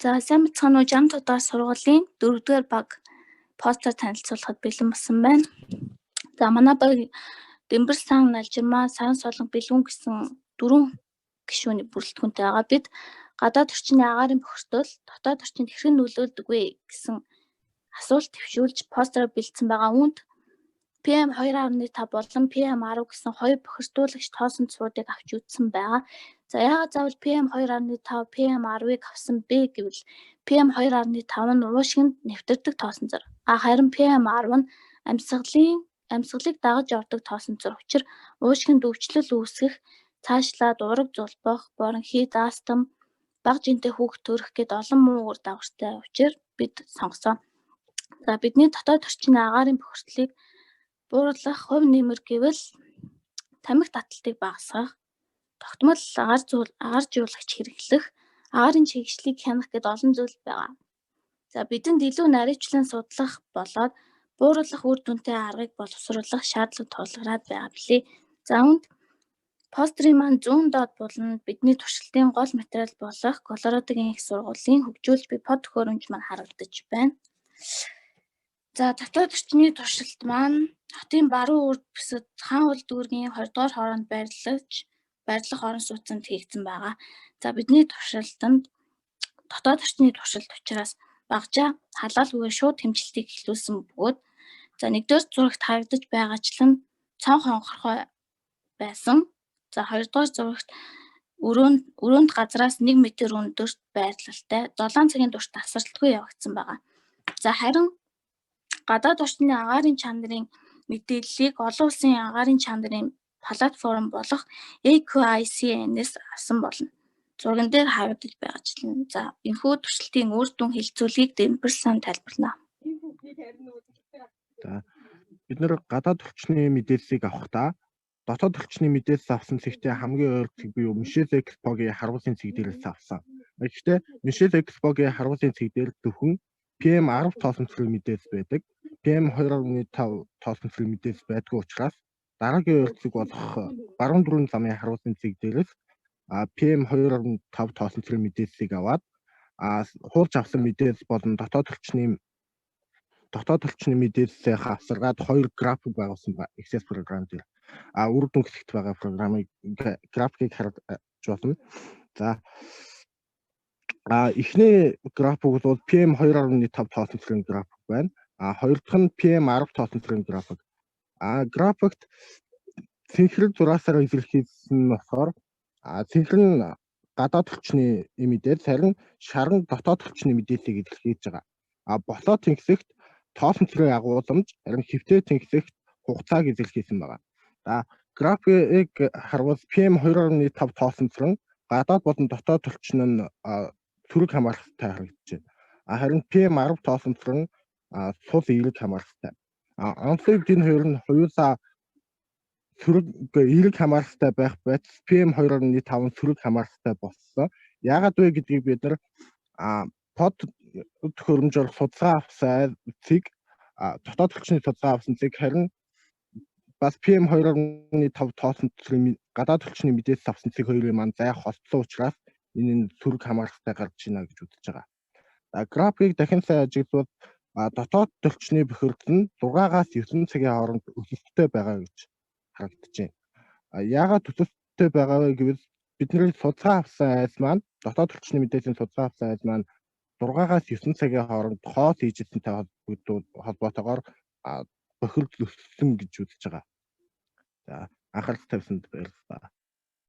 За, сайн бацгаана уу, 65 дугаар сургуулийн 4-р баг постэр танилцуулахад бэлэн болсон байна. За, манай баг Дэмбэр сан, Налжирмаа, Саран солон, Бэлгүн гэсэн дөрвөн гишүүний бүрэлдэхүүнтэй байгаа. Бид гадаад орчны агаарын бохирдол дотоод орчинд хэрхэн нөлөөлдөг вэ гэсэн асуулт дэвшүүлж постероо бэлдсэн байгаа. Үүнд PM 2.5 болон PM 10 гэсэн хоёр бохирдуулагч тоосон цуудыг авч үзсэн байгаа. За, яагаад заавал PM 2.5, PM 10-ыг авсан бэ гэвэл PM 2.5 нь уушгинд нэвтэрдэг тоосонцор. А харин PM 10 нь амьсгалыг дагаж ордог тоосонцор учир уушгинд өвчлөл үүсгэх, цаашлаад ураг зулбах, бронхит, астм, бага жинтэй хүүхэд төрөх гээд олон муу үр дагавартай учир бид сонгосон. За, бидний дотоод орчны агаарын бохирдлыг бууруулах хувь нэмэр гэвэл тамхи таталтыг багасгах, тогтмол агаар жуулагч хэрэглэх, агаарын чигшлийг хянах гээд олон зүйл байгаа. За, бидэнд илүү нарийвчлан судлах болоод бууруулах үр дүнтэй аргыг боловсруулах шаардлага тулгараад байгаа билээ. За, үүнд постерын маань зүүн доод булан бидний туршилтын гол материал болох Колорадогийн их сургуулийн хөгжүүлж буй под төхөөрөмж маань харагдаж байна. За, дотоод орчны туршилт маань хотын баруун үрд бүсэд Хаан хул дүүргийн 20 дугаар хороонд байрлах орон сууцнд хийгдсэн байгаа. За, бидний туршилтанд дотоод орчны туршилт учраас багжаа халаалгүйгээр шууд хэмжилтийг эхлүүлсэн бөгөөд, за, нэгдүгээр зурагт харагдаж байгаачлан цонх онгорхой байсан. За, хоёрдугаар зурагт өрөөнд газраас 1 м өндөрт байрлалтай 7 цагийн турш тасралтгүй явагдсан байгаа. За, харин гадаад орчны агаарын чанарын мэдээллийг олон улсын агаарын чанарын платформ болох AQICN-ээс авсан болно. Зурган дээр харагдаж байгаачлан. За, энэхүү туршилтын үр дүн хэлэлцүүлгийг Дэмбэрсэн тайлбарлана. За, бид нар гадаад орчны мэдээллийг авахдаа дотоод орчны мэдээлэл авсан цэгтээ хамгийн ойр цэг буюу Мишель Экспогийн харгуусын цэг дээрээс авсан. Гэхдээ Мишель Экспогийн харгуусын цэг дээр зөвхөн PM 10 тоосонцрог мэдээлэл байдаг. PM 2.5 тоосонцрог мэдээлэл байдгүй учраас дараагийн ойр цэг болох баруун дөрвөн замын харгуусын цэг дээрээс PM 2.5 тоосонцрог мэдээллийг аваад хуулж авсан мэдээлэл болон дотоод орчны мэдээллээ хавсаргаад хоёр график байгуулсан ба Excel програм дээр үр дүн хэсэгт байгаа програмыг графикийг харж болно. За, эхний график бол PM 2.5 тоосонцрын график байна. А хоёр дахь нь PM 10 тоосонцрын график. А графикт цэнхэр зураасаар илэрхийлсэн нь болохоор цэнхэр нь гадаад орчны мэдээлэл, харин шар нь дотоод орчны мэдээллийг илэрхийлж байгаа. А болоо тэнхлэгт тоосонцрын агуулмж, харин хэвтээ тэнхлэгт хугацааг илэрхийлсэн байгаа. За, графикийг харвал PM 2.5 тоосонцор нь гадаад болон дотоод орчин нь сөрөг хамааралтай харагдаж байна. А харин PM 10 тоосонцор нь сул эерэг хамааралтай. А онцлог энэ хоёр нь хоёулаа сөрөг эерэг хамааралтай байх байтал PM 2.5 сөрөг хамааралтай болсон. Яагаад вэ гэдгийг бид нар под төхөөрөмжөөр судалгаа авсан цэг, дотоод орчны судалгаа авсан цэг, харин бас PM 2.5 тоосонцрын гадаад орчны мэдээлэл авсан цэг хоёрын маань зай холдсон учраас энэ нь сөрөг хамааралтай гарч байна гэж үзэж байгаа. За, графикийг дахин сайн ажиглавал дотоод орчны бохирдол нь 6-аас 9 цагийн хооронд өсөлттэй байгаа гэж харагдаж байна. Яагаад өсөлттэй байгаа вэ гэвэл бидний судалгаа авсан айс маань, дотоод орчны мэдээллийн судалгаа авсан айс маань 6-аас 9 цагийн хооронд хоол хийжсэнтэй холбоотойгоор бохирдол өссөн гэж үзэж байгаа. За, анхаарал тавьсанд баярлалаа.